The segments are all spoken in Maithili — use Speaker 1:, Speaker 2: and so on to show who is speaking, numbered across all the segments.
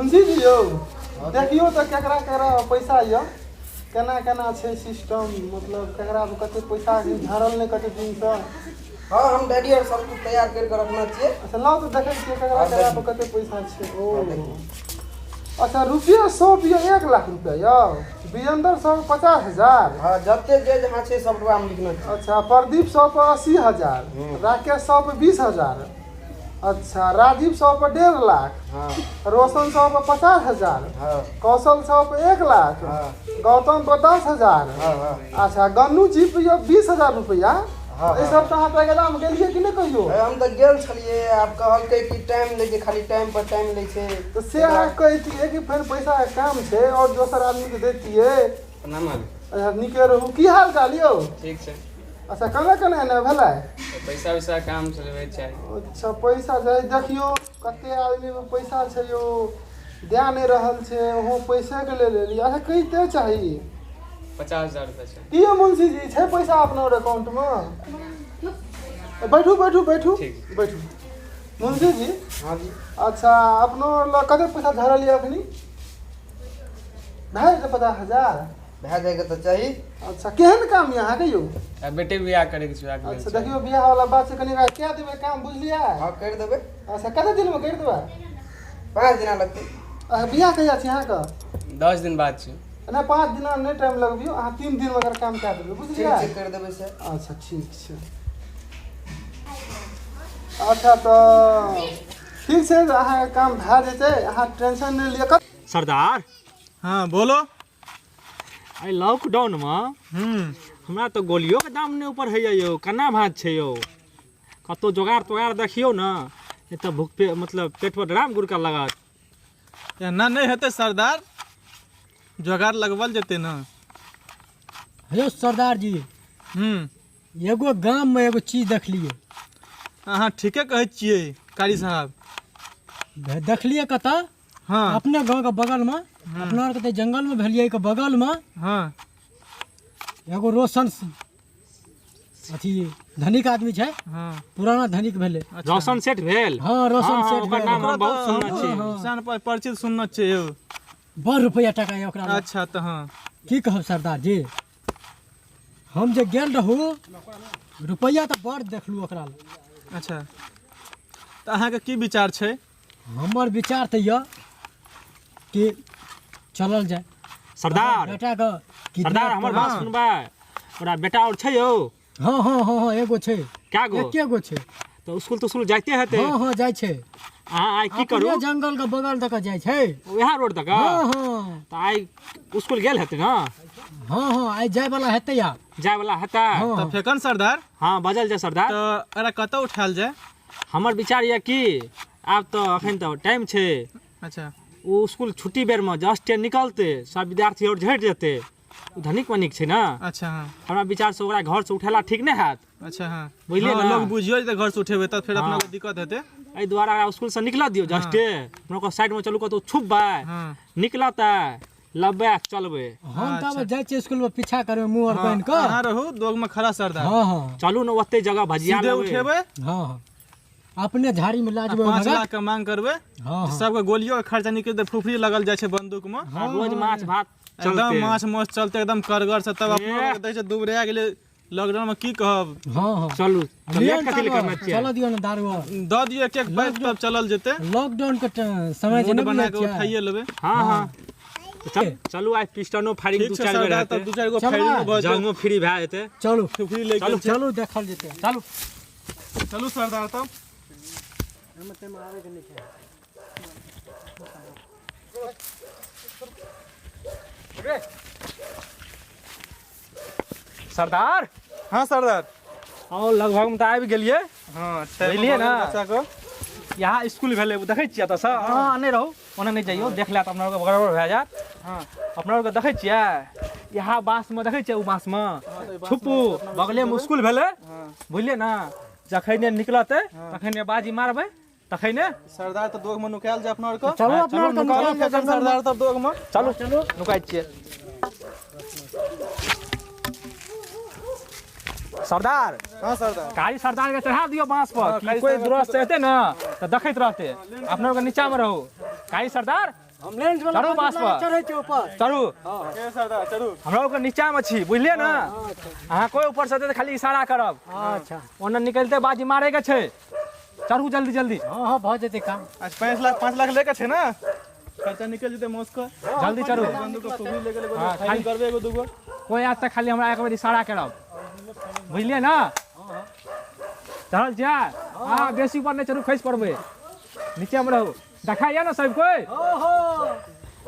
Speaker 1: मुंशी जी यौ, देखियौ तऽ केकरा केकरा पैसा यऽ, केना केना छै सिस्टम, मतलब केकरा पर कते पैसा छै, झड़ल नहि कते दिनसँ।
Speaker 2: हँ, हम डायरी और सब कुछ तैयार करि कऽ रखने छियै।
Speaker 1: अच्छा, लाउ तऽ देखै छियै केकरा
Speaker 2: हँ,
Speaker 1: केकरा
Speaker 2: देखियौ।
Speaker 1: पर कते पैसा छै। ओ अच्छा, रुपये सौ यऽ, 1 लाख रुपया यौ, विजेंद्र सौ 50,000।
Speaker 2: हँ, जते जे जहाँ छै सब रुपआ हम लिखने छियै।
Speaker 1: अच्छा, प्रदीप सौ पर 80,000। राकेश सौ पर 20,000। अच्छा, राजीव सौ पर 1.5 लाख। रोशन सौ पर 50,000। कौशल सौ पर 1 लाख। गौतम पर 10,000।
Speaker 2: हँ हँ
Speaker 1: अच्छा, गन्नू जी पर यऽ 20,000 रुपया।
Speaker 2: हँ।
Speaker 1: ई सब तऽ अहाँ पैगदाम गेलियै कि नहि कहियो?
Speaker 2: हम तऽ गेल छलियै, आब कहलकै कि टाइम लै छै, खाली टाइम पर टाइम लै छै।
Speaker 1: तऽ से अहाँ कहितियै कि फेर पैसाके काम छै आओर दोसर आदमीके दैतियै।
Speaker 3: प्रणाम मालिक।
Speaker 1: अच्छा, नीके रहू। की हाल चाल यौ?
Speaker 3: ठीक छै।
Speaker 1: अच्छा, केना केना एना भेलै?
Speaker 3: तऽ पैसा वैसा काम चलबै चाही।
Speaker 1: अच्छा, पैसा चाही। देखियौ कते आदमीमे पैसा छै यौ, दए नहि रहल छै, ओहो पैसेके लेल एलियै। अच्छा, कते चाही?
Speaker 3: 50,000 रुपया छै।
Speaker 1: की यौ मुंशी जी, छै पैसा अपना अकाउंटमे? बैठू बैठू बैठू।
Speaker 3: ठीक।
Speaker 1: बैठू मुंशी जी।
Speaker 2: हँ जी।
Speaker 1: अच्छा, अपनो लग कते पैसा धरल यऽ अखनी? भए जेतै 50,000?
Speaker 2: भए जाइके तऽ चाही।
Speaker 1: अच्छा, केहन काम यऽ अहाँके यौ?
Speaker 3: आ बेटे बियाह करैके छै, ओएहके लेल
Speaker 1: अच्छा।
Speaker 3: चाही।
Speaker 1: देखियौ, बियाह वाला बात छै, कनि एकरा कए देबै काम, बुझलियै?
Speaker 2: हँ, करि देबै।
Speaker 1: अच्छा, कते दिनमे करि देबै?
Speaker 2: 5 दिना लगतै।
Speaker 1: अच्छा, बियाह कहिया छै अहाँके?
Speaker 3: 10 दिन बाद छै।
Speaker 1: नहि, 5 दिना नहि टाइम लगबियौ अहाँ, 3 दिनमे अगर काम कए देबै।
Speaker 2: ठीक
Speaker 1: बुझलियै?
Speaker 2: छै, करि देबै से।
Speaker 1: अच्छा, ठीक छै। अच्छा, तऽ ठीक छै, तऽ अहाँके काम भए जेतै, अहाँ टेंशन नहि लिअ।
Speaker 4: सरदार।
Speaker 5: हाँ, बोलो।
Speaker 4: एहि लॉकडाउनमे हमरा तऽ गोलियोके दाम नहि ऊपर होइए यौ। केना भाँज छै यौ? कतहु जोगाड़ तोगाड़ देखियौ ने, नहि तऽ भूख पे मतलब पेट पर ड्राम गुड़कऽ लागत।
Speaker 5: एना नहि हेतै सरदार, जोगाड़ लगबल जेतै ने।
Speaker 6: हेलो सरदार जी। एगो गाममे एगो चीज देखलियै।
Speaker 5: अहाँ ठीके कहै छियै कारी साहब।
Speaker 6: देखलियै कतऽ? अपने गाँवके बगलमे, अपना आरके तऽ जंगलमे भेलियै के बगलमे। एगो रोशन अथी धनिक आदमी छै। पुराना धनिक भेलै।
Speaker 4: रोशन सेठ भेल।
Speaker 6: हँ, रोशन
Speaker 4: हँ,
Speaker 6: सेठ
Speaker 4: ओकर
Speaker 6: भेल।
Speaker 4: नाम हम बहुत सुनने छी।
Speaker 5: जान परिचित सुनने छियै यौ।
Speaker 6: बड़ रुपैआ टाका यऽ ओकरा लग।
Speaker 5: अच्छा, तऽ हँ।
Speaker 6: की कहब सरदार जी, हम जे गेल रहू, रुपैआ तऽ बड़ देखलू ओकरा लग।
Speaker 5: अच्छा, तऽ अहाँके की विचार छै?
Speaker 6: हमर विचार तऽ यऽ कि चलल जाय।
Speaker 4: सरदार।
Speaker 6: बेटाके
Speaker 4: सरदार, हमर बात सुनबै? ओकरा बेटा आओर छै यौ?
Speaker 6: हँ हँ हँ हँ एगो छै।
Speaker 4: कए गो?
Speaker 6: एके गो छै।
Speaker 4: तऽ स्कूल तुस्कुल जाइते हेतै?
Speaker 6: हँ हँ जाइ छै।
Speaker 4: अहाँ आइ की करू?
Speaker 6: अपने जंगल के बगल दऽ कऽ जाइ छै।
Speaker 4: उएह रोड दऽ कऽ?
Speaker 6: हँ हँ
Speaker 4: तऽ आइ स्कूल गेल हेतै ने?
Speaker 6: हँ हँ आइ जाय वाला हेतै आब।
Speaker 4: जाय वाला हेतै।
Speaker 6: हँ।
Speaker 5: तऽ फेकन सरदार।
Speaker 4: हँ, बजल जाय सरदार।
Speaker 5: तऽ एकरा कतऽ उठायल जाय?
Speaker 4: हमर विचार यऽ कि आब तऽ अखन तऽ टाइम छै। ओ स्कूल छुट्टी बेरमे जस्ट निकलतै, सब विद्यार्थी आओर झड़ि जेतै। ओ धनिक मनिक छै ने।
Speaker 5: अच्छा हँ
Speaker 4: हमरा विचारसँ ओकरा घरसँ उठेला ठीक नहि हैत।
Speaker 5: अच्छा हँ
Speaker 4: बुझलियै
Speaker 5: हँ,
Speaker 4: ने?
Speaker 5: लोग बुझियो जेतै, घरसँ उठेबै तऽ फेर अपना दिक्कत हेतै।
Speaker 4: एहि दुआरे ओकरा स्कूलसँ निकलऽ दियौ जस्टे, अपना ओकर साइडमे चलू, कतहु छुपबै। निकलतै, लबे आ चलबै।
Speaker 6: हम तऽ आब जाइ छियै स्कूलमे, पीछा करबै मुँह आर बान्हि कऽ।
Speaker 5: अहाँ रहू दोगमे खड़ा सरदार।
Speaker 6: हँ हँ
Speaker 4: चलू ने, ओते जगह भजिया
Speaker 5: सीधे
Speaker 4: लेबै।
Speaker 5: उठेबै।
Speaker 6: हँ हँ अपने झाड़ीमे लए
Speaker 5: आ
Speaker 6: जेबै
Speaker 5: पाँच
Speaker 6: भगत।
Speaker 5: लाख के मांग करबै।
Speaker 6: हँ हँ
Speaker 5: सबके गोलियो के खर्चा निकलतै, फुफरी लगल जाइ छै बंदूक मे।
Speaker 4: आ रोज माछ भात
Speaker 5: एकदम
Speaker 4: चलतै।
Speaker 5: माछ माछ चलते एकदम करगर से, तब अपनो
Speaker 4: एह।
Speaker 5: लोग देखै छै दुबराए गेलै लॉकडाउन में, की कहब।
Speaker 6: हँ हँ
Speaker 4: चलू,
Speaker 6: लिअ
Speaker 4: लेट
Speaker 6: ने
Speaker 4: कथी लए
Speaker 6: तब,
Speaker 4: करना छियै?
Speaker 6: चलऽ दियौ ने दारू आर।
Speaker 5: दऽ दियौ एक एक पैक, तब चलल जेतै।
Speaker 6: लॉकडाउन के समय छै
Speaker 5: मूड
Speaker 6: ने,
Speaker 5: बना
Speaker 6: बुझै
Speaker 5: के
Speaker 6: छियै?
Speaker 5: उठाइए लेबै।
Speaker 4: हँ हँ तऽ चल, चलू, आइ पिस्टनो फायरिंग
Speaker 5: ठीक
Speaker 4: दू
Speaker 5: छै
Speaker 4: चारि बेर
Speaker 5: सरदार,
Speaker 4: हेतै।
Speaker 5: तब दू चारि गो
Speaker 6: चलबै?
Speaker 5: फायरिंगो भऽ जेतै।
Speaker 4: जंगो फ्री भए जेतै।
Speaker 6: चलू।
Speaker 5: फुफरी लए
Speaker 4: चलू।
Speaker 5: गेल छै।
Speaker 6: चलू, देखल जेतै।
Speaker 4: चलू।
Speaker 5: चलू सरदार तब।
Speaker 4: सरदार।
Speaker 5: हाँ सरदार।
Speaker 4: और लगभग में तऽ आबि गेलियै।
Speaker 5: हाँ।
Speaker 4: बुझलियै ने?
Speaker 5: बच्चा के
Speaker 4: यहाँ स्कूल भेलै, देखै छियै एतऽसँ। अहाँ नहि रहू, ओना नहि जइयौ, देख लेत अपना आरके, गड़बड़ भए जायत। अपना आरके देखै छियै, यहाँ बाँसमे देखै छियै, ओ बाँसमे छुपू, बगलेमे स्कूल भेलै, बुझलियै ने? जखने निकलतै तखने बाजी मारबै, तखने।
Speaker 5: सरदार, तऽ दोग में नुकायल जाय अपना आरके।
Speaker 6: चलू, अपना आरके
Speaker 5: नुकायल
Speaker 6: नुकायल जाय
Speaker 5: फेकन सरदार तब दोग में।
Speaker 4: चलू चलू, नुकाइ छियै सरदार।
Speaker 5: हाँ सरदार।
Speaker 4: कारी सरदार के चढ़ा दियौ बांस पर
Speaker 5: हाँ,
Speaker 4: कि
Speaker 5: कारी
Speaker 4: कोई
Speaker 5: सरदार
Speaker 4: दूर से एतै ने तऽ देखैत रहतै। अपना आरके नीचा मे रहू कारी सरदार।
Speaker 6: हम लेंस वाला
Speaker 4: चढ़ू बाँस पर।
Speaker 6: चढ़ै छै ऊपर।
Speaker 4: चढ़ू।
Speaker 5: ए सरदार चढ़ू।
Speaker 4: हमरा ओकर नीचामे छी, बुझलियै ने? अहाँ कोइ ऊपर से तऽ खाली इशारा करब।
Speaker 6: अच्छा।
Speaker 4: ओना निकलते बाजी मारे के छै। चढ़ू जल्दी जल्दी।
Speaker 6: हाँ हाँ भऽ जेतै काम।
Speaker 5: आज 5 लाख, 5 लाख लेके छै ना, खर्चा निकल जेतै मौस के।
Speaker 4: जल्दी चढ़ू।
Speaker 5: बंदूक के फुगड़ी लेके एगो
Speaker 4: हाँ,
Speaker 5: फायरिंग करबै एगो दूगो।
Speaker 4: कोइ आयत तऽ खाली हमरा एक बेर इशारा करब, बुझलियै ने? चढ़ल छियै? हाँ, बेसी ऊपर नहि चढ़ू, खसि पड़बै। नीचेमे रहू। देखाइए ने सब कोइ?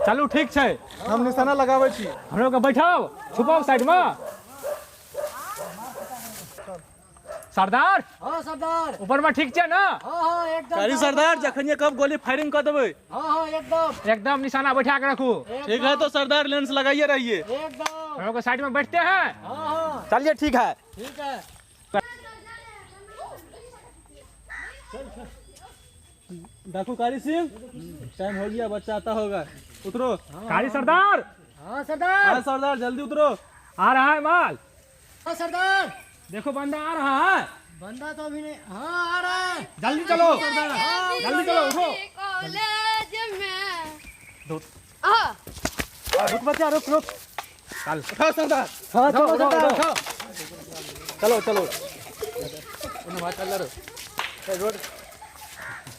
Speaker 4: चलू, ठीक छै।
Speaker 5: हम निशाना लगाबै छी।
Speaker 4: हमरो के बैठाउ, छुपाउ साइडमे। सरदार।
Speaker 6: हाँ सरदार।
Speaker 4: ऊपरमे ठीक छै ने?
Speaker 6: हाँ हाँ एकदम।
Speaker 5: कारी सरदार, जखन कब गोली फायरिंग कर देबै।
Speaker 6: हाँ हाँ एकदम।
Speaker 4: एकदम निशाना बैठा के रखू।
Speaker 5: ठीक है तो सरदार, लेंस लगाइए रहिए।
Speaker 6: एकदम।
Speaker 4: हम लोग साइड में बैठते हैं।
Speaker 6: हाँ हाँ।
Speaker 4: चलिए, ठीक है।
Speaker 6: ठीक है।
Speaker 5: डाकू कारी सिंह, टाइम हो गया, बच्चा आता होगा, उतरो।
Speaker 4: कारी सरदार।
Speaker 6: हाँ सरदार।
Speaker 5: हाँ सरदार, जल्दी उतरो।
Speaker 4: आ रहा है माल।
Speaker 6: हाँ सरदार।
Speaker 4: देखो, बंदा आ रहा है।
Speaker 6: बंदा तो अभी नहीं, हाँ आ रहा है।
Speaker 4: जल्दी चलो, जल्दी चलो, उठो।
Speaker 7: कॉलेज में आ
Speaker 6: रुक बच्चा, रुक रुक।
Speaker 4: चल।
Speaker 5: उठाओ सरदार।
Speaker 6: हाँ चलो
Speaker 4: उठो,
Speaker 6: सरदार,
Speaker 4: उठो।
Speaker 6: उठाओ।
Speaker 4: चलो चलो।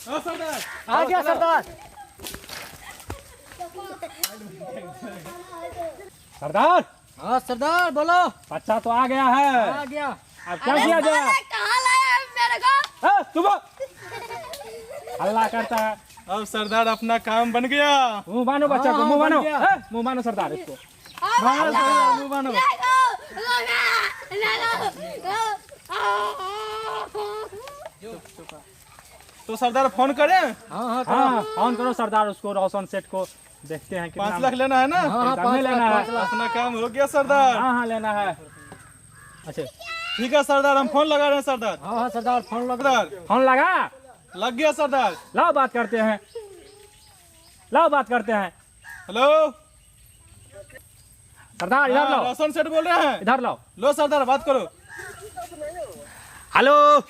Speaker 5: हाँ सरदार।
Speaker 6: आ गया सरदार।
Speaker 4: सरदार।
Speaker 6: हाँ सरदार, बोलो।
Speaker 4: बच्चा तो आ गया है।
Speaker 6: आ गया।
Speaker 4: अब क्या किया जाए?
Speaker 7: अरे कहाँ लाया मेरे को?
Speaker 4: ए, सुबह हल्ला करता है।
Speaker 5: अब सरदार अपना काम बन गया।
Speaker 4: मुंह बानो बच्चा को।
Speaker 6: हाँ,
Speaker 4: मुंह
Speaker 6: बन
Speaker 4: बानो।
Speaker 6: गया।
Speaker 4: ए, मुंह बानो सरदार इसको।
Speaker 5: हाँ सरदार, मुंह बानो।
Speaker 7: देखो देखो।
Speaker 5: तो सरदार, फोन करें?
Speaker 6: हाँ हाँ करो।
Speaker 4: हाँ, फोन करो सरदार उसको, रोशन सेठ को। देखते हैं कितना।
Speaker 5: 5 लाख लेना है ना?
Speaker 6: हाँ हाँ,
Speaker 4: एकदम
Speaker 6: 5
Speaker 4: लेना
Speaker 6: लाख,
Speaker 4: है।
Speaker 6: 5 लाख।
Speaker 5: अपना काम हो गया सरदार।
Speaker 4: हाँ हाँ, लेना है। अच्छा।
Speaker 5: ठीक है सरदार, हम फोन लगा रहे हैं सरदार।
Speaker 6: हाँ हाँ सरदार, फोन लगा।
Speaker 5: सरदार।
Speaker 4: फोन लगा।
Speaker 5: लग गया सरदार।
Speaker 4: लाओ, बात करते हैं, लाओ, बात करते हैं।
Speaker 5: हेलो।
Speaker 4: सरदार, इधर
Speaker 5: हाँ,
Speaker 4: लाओ।
Speaker 5: रोशन सेठ बोल रहे हैं।
Speaker 4: इधर लाओ।
Speaker 5: लो सरदार, बात करो।
Speaker 4: हेलो,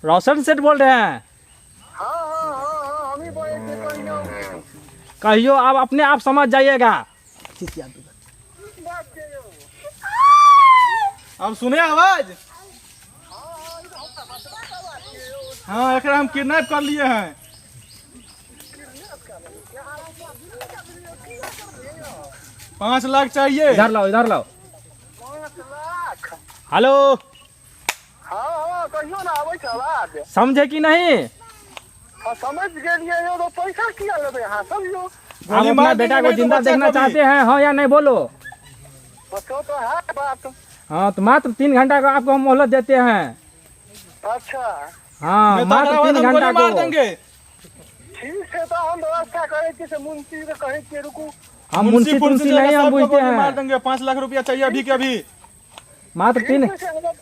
Speaker 4: रोशन सेठ बोल रहे हैं? कहियो, आप अपने आप समझ जाइएगा।
Speaker 5: अब सुने आवाज? हाँ, एकरा हम किडनैप कर लिए हैं। 5 लाख चाहिए।
Speaker 4: इधर लाओ, इधर लाओ। हेलो।
Speaker 1: हाँ, कहियो ना, आबै छै आवाज।
Speaker 4: समझे कि नहीं?
Speaker 1: हाँ, समझ गेलियै यौ, तो पैसा किया लेबै अहाँ सब यौ?
Speaker 4: आप
Speaker 5: गोली
Speaker 4: अपना
Speaker 5: मार
Speaker 4: बेटा
Speaker 5: देंगे
Speaker 4: को
Speaker 5: नहीं तो
Speaker 4: जिंदा
Speaker 5: बच्चा
Speaker 4: देखना
Speaker 5: को भी।
Speaker 4: चाहते हैं, हाँ या नहीं बोलो?
Speaker 1: बच्चो तो है बात।
Speaker 4: हाँ, तो मात्र 3 घंटा का आपको हम मोहलत देते हैं।
Speaker 1: अच्छा।
Speaker 4: हाँ।
Speaker 5: नहीं तो
Speaker 4: मात्र
Speaker 5: अगला बार
Speaker 4: 3
Speaker 5: हम गोली
Speaker 4: घंटा
Speaker 5: मार
Speaker 4: को।
Speaker 5: देंगे।
Speaker 1: ठीक छै, तऽ हम व्यवस्था करै छी से मुंशी के कहै छियै, रुकू।
Speaker 4: हम मुंशी तुंशी नहीं, हम
Speaker 5: सबको
Speaker 4: बुझते
Speaker 5: गोली मार
Speaker 4: हैं।
Speaker 5: देंगे। 5 लाख रुपया चाहिए अभी के अभी।
Speaker 4: मात्र तीन
Speaker 1: ठीक छै, हम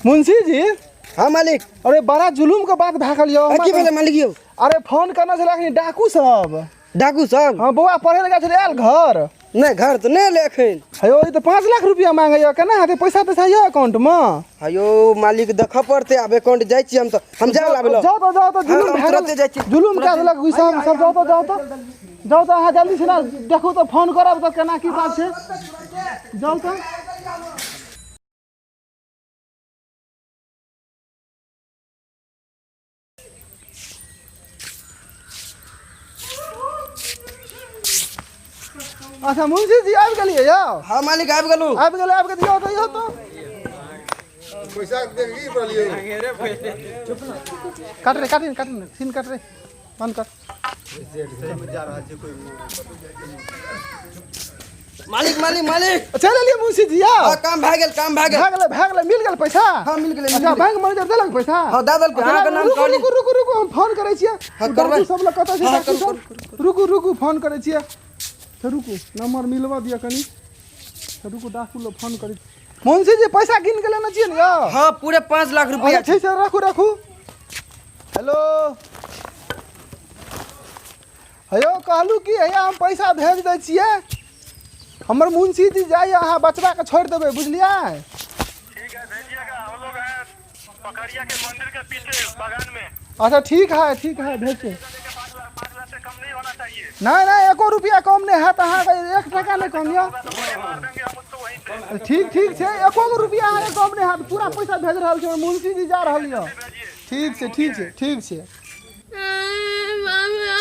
Speaker 8: मुंशी जी।
Speaker 2: हाँ मालिक।
Speaker 8: अरे, बड़ा जुलूम के बात भए गेल यौ।
Speaker 2: आ, की भेलै मालिक यौ?
Speaker 8: अरे, फोन करना छलै अखनी डाकू सब।
Speaker 2: डाकू सब?
Speaker 8: हाँ, बौआ पढ़े लए गेल छलै, आयल घर?
Speaker 2: नहि, घर तऽ नहि एलै एखन।
Speaker 8: हेयौ, ई तऽ 5 लाख रुपया मांगैया, केना हेतै? पैसा तैसा यऽ अकाउंट मे?
Speaker 2: हयो मालिक, देखऽ पड़तै आब अकाउंट। जाइ छी हम तऽ, हम जाय लाबै लए।
Speaker 8: जाउ तऽ, जाउ तऽ, जुलूम
Speaker 2: हाँ,
Speaker 8: भए
Speaker 2: तुरन्ते
Speaker 8: गेल।
Speaker 2: जाइ छी।
Speaker 8: जुलूम कए देलक ई सब सब। जाउ तऽ, जाउ तऽ, जाउ तऽ, अहाँ जल्दी से ना देखू तऽ, फोन करब तऽ केना की बात छै, जाउ तऽ। अच्छा मुंशी जी, आबि गेलियै यौ?
Speaker 2: हाँ मालिक, आबि गेलहुँ।
Speaker 8: आबि गेलै, आबि गेलै, यौ तऽ, यौ तऽ।
Speaker 9: पैसा देखी पड़लियै।
Speaker 1: काट रे, काट रे, काट रे, सीन काट रे, बंद कर।
Speaker 2: मालिक, मालिक, मालिक।
Speaker 8: चलि एलियै मुंशी जी यौ?
Speaker 2: हाँ, काम भए गेल, काम भए गेल।
Speaker 8: भए गेलै, भए गेलै, मिल गेल पैसा?
Speaker 2: हाँ, मिल गेलै, मिल
Speaker 8: अच्छा।
Speaker 2: गेलै।
Speaker 8: बैंक मैनेजर देलक पैसा?
Speaker 2: हाँ, दऽ देलकै। अहाँके नाम
Speaker 8: रुकू।
Speaker 2: कहली।
Speaker 8: रुकू रुकू रुकू, हम फोन करै छियै।
Speaker 2: हाँ,
Speaker 8: ओ
Speaker 2: करबै।
Speaker 8: डाकू सब लग कतऽ छै?
Speaker 2: हाँ,
Speaker 8: डाकू
Speaker 2: करू,
Speaker 8: सब? रुकू रुकू, फोन करै छियै। तऽ रुकू, नंबर मिलबऽ दिअ कनि। तऽ रुकू, डाकू लग फोन करै। मुंशी जी, पैसा गिन के लेने छियै ने यौ?
Speaker 2: हाँ, पूरे 5 लाख रुपया।
Speaker 8: अच्छा, ठीक छै, राखू राखू। हेलो, हेयौ, कहलू कि हैया हम पैसा भेज दै छियै, हमर मुंशी जी जाइए, अहाँ बचबा के छोड़ि देबै, बुझलियै?
Speaker 1: ठीक है, भेजिएगा। हम लोग हैं पकड़िया के मंदिर के पीछे बागान में।
Speaker 8: अच्छा ठीक है, ठीक है, भेज। नहीं नहीं, एको रुपया कम नहीं है, अहाँके 1 टका नहीं कम यऽ। ठीक ठीक छै, एको गो रुपया अहाँके कम नहीं है, पूरा पैसा भेज रहल छी, मुंशी जी जा रहल यऽ। ठीक छै, ठीक छै, ठीक छै।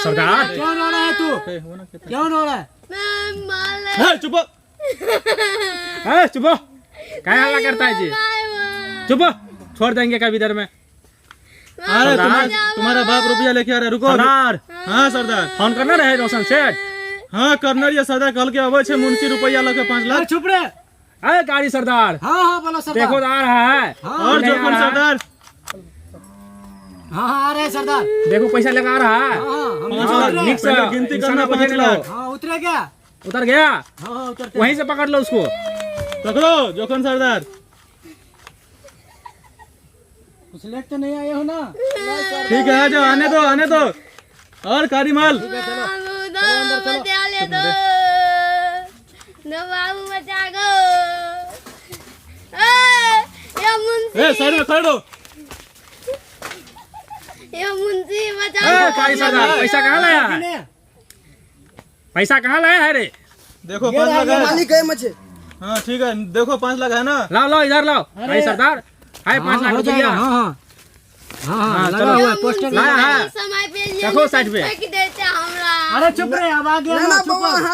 Speaker 4: सरदार
Speaker 6: क्यों रो रहा है तू? क्यों रो रहा है?
Speaker 5: चुप
Speaker 4: चुप, क्या हल्ला करता है जी? चुप, छोड़ देंगे कभी इधर में।
Speaker 5: अरे तुम्हारा बाप रुपया लेके आ रहा है, रुको।
Speaker 4: सरदार।
Speaker 5: हाँ सरदार।
Speaker 4: फोन करना रहे रोशन सेठ।
Speaker 5: हाँ करना रहिए सरदार, कल के अबे छे मुंशी रुपया लके 5 लाख।
Speaker 6: चुप रे।
Speaker 4: अरे गाड़ी सरदार।
Speaker 6: हाँ हाँ बोलो सरदार।
Speaker 4: देखो आ रहा है।
Speaker 6: हाँ,
Speaker 5: और जोखम सरदार।
Speaker 6: हाँ हाँ आ रहे हैं सरदार।
Speaker 4: देखो पैसा लगा रहा है।
Speaker 5: हाँ गिनती करना 5 लाख।
Speaker 6: हाँ उतरे क्या?
Speaker 4: उतर गया।
Speaker 6: हाँ उतर,
Speaker 4: वहीं से पकड़ लो उसको।
Speaker 5: पकड़ो जोखम सरदार।
Speaker 6: कुछ लेट तो नहीं आए हो ना?
Speaker 5: ठीक है, जाओ, आने दो, आने दो। और कारीमाल साइड में खड़ो।
Speaker 4: पैसा कहाँ लाया? पैसा कहाँ लाया है रे?
Speaker 5: देखो 5 लाख है।
Speaker 2: मालिक है मचे।
Speaker 5: हाँ ठीक है, देखो 5 लाख है ना।
Speaker 4: लाओ लाओ इधर लाओ। भाई सरदार है 5 लाख रुपया।
Speaker 6: हाँ हाँ हाँ लगा हुआ है पोस्टर
Speaker 4: लाया है। रखो साइड पे।
Speaker 6: अरे चुप रे, अब आ गया ना,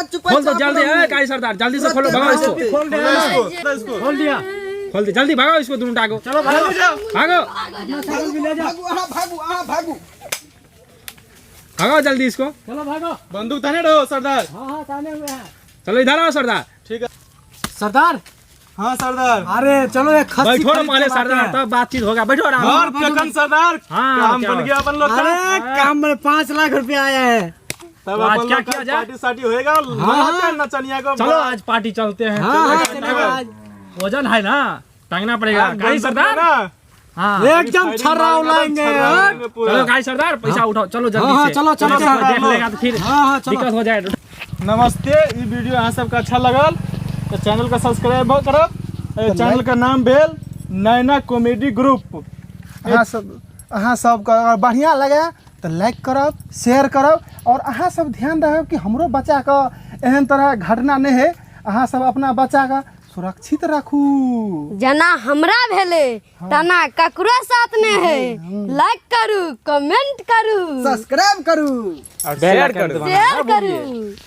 Speaker 6: चुप
Speaker 4: खोल दो जल्दी। है काई सरदार जल्दी से खोलो, भगाओ इसको।
Speaker 6: खोल दे, खोल दिया,
Speaker 4: खोल दे जल्दी, भगाओ इसको दोनों टाको।
Speaker 6: चलो भागो
Speaker 4: भागो,
Speaker 6: अपना साइकिल भी ले जाओ।
Speaker 2: भागो भागो भागो
Speaker 4: भगाओ जल्दी इसको।
Speaker 6: चलो भागो।
Speaker 5: बंदूक ताने रहो सरदार।
Speaker 6: हाँ हाँ ताने हुए हैं।
Speaker 4: चलो इधर आओ सरदार।
Speaker 5: ठीक है
Speaker 6: सरदार।
Speaker 5: हाँ सरदार।
Speaker 6: अरे चलो एक खस्सी
Speaker 4: बैठो ना पहले सरदार, तब बातचीत होगा। बैठो आराम।
Speaker 5: और ककन सरदार,
Speaker 4: हाँ,
Speaker 5: काम बन गया अपन लोग का।
Speaker 6: अरे काम में 5 लाख रुपया आया है।
Speaker 5: तब अपन लोग का पार्टी सार्टी होएगा। हाँ नचनिया को।
Speaker 4: चलो आज पार्टी चलते हैं।
Speaker 6: हाँ
Speaker 4: वजन है ना, टांगना पड़ेगा। गाड़ी सरदार। हाँ
Speaker 6: एकदम छर्रा उड़ाएंगे।
Speaker 4: चलो गाड़ी सरदार, पैसा उठाओ, चलो जल्दी से।
Speaker 6: चलो चलो,
Speaker 4: देख लेगा तो फिर दिक्कत हो जाए।
Speaker 5: नमस्ते, ये वीडियो अहाँ सबके अच्छा लगल तो चैनल का सब्सक्राइब करब। चैनल का नाम भेल नैना कॉमेडी ग्रुप।
Speaker 8: अहाँ सबके अगर बढ़िया लगे तो लाइक करब, शेयर करब, और अहाँ सब ध्यान रखब कि हमरो बच्चाके एहन तरह घटना नहीं है। अहाँ सब अपना बच्चाके सुरक्षित राखू।
Speaker 7: जना हमरा भेलै तना ककरो साथ नहीं है। लाइक करू, कमेंट करू,
Speaker 2: सब्सक्राइब करू
Speaker 4: और शेयर करू,
Speaker 7: शेयर करू।